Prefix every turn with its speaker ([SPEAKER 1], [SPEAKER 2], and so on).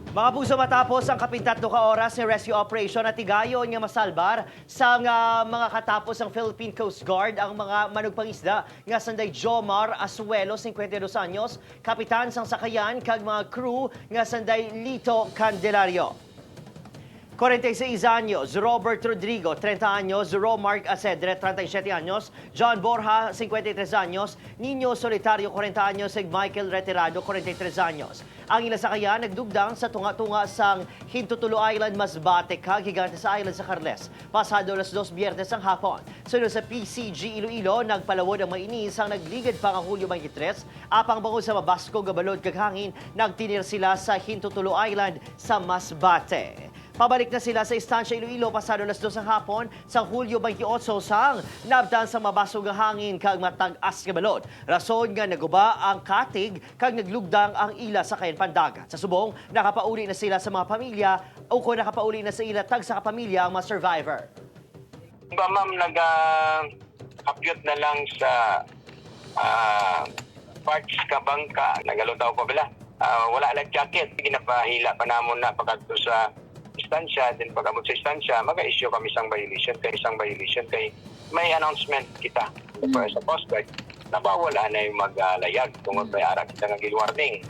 [SPEAKER 1] Mga puso, matapos ang 13 ka oras ng rescue operation at tigayon nga masalbar sa nga mga katapos ang Philippine Coast Guard ang mga manugpangisda nga sanday Jomar Asuelo, 52 anyos, kapitan sang sakayan, kag mga crew nga sanday Lito Candelario, 46 años, Robert Rodrigo, 30 años, Romark Acedre, 37 años, John Borja, 53 años, Nino Solitario, 40 años, ug Michael Retirado, 43 años. Ang ila sakayan nagdugdang sa tunga-tunga sang Hintutulo Island, Masbate, kag Gigantes Island sa Carles, pasado alas 2 Biyernes ang hapon. Sunod sa PCG Iloilo, nagpalawod ang mainis ang nagligad pa nga Hulyo 23, apang bangod sa mabaskog nga balod kag hangin, nagtinir sila sa Hintutulo Island sa Masbate. Pabalik na sila sa Estancia Iloilo pasado alas 2 ng hapon sa Hulyo 28 sang nabdan sa mabasog nga hangin kag matag-as nga balod. Rason nga naguba ang katig kag naglugdang ang ila sakayan pandagat. Sa subong, nakapauli na sila sa mga pamilya o kung nakapauli na sa ila tag sa kapamilya ang mga survivor.
[SPEAKER 2] Ba ma'am, nag-update na lang sa parts ka bangka, nagalutaw pa bala. Wala lang jacket, ginapahila pa namon na pagkadto sa istansya, then pag-abot sa istansya, maga-issue kami isang violation kay may announcement kita sa Coast Guard na bawal na yung maglayag tungod may ara kita nga warning.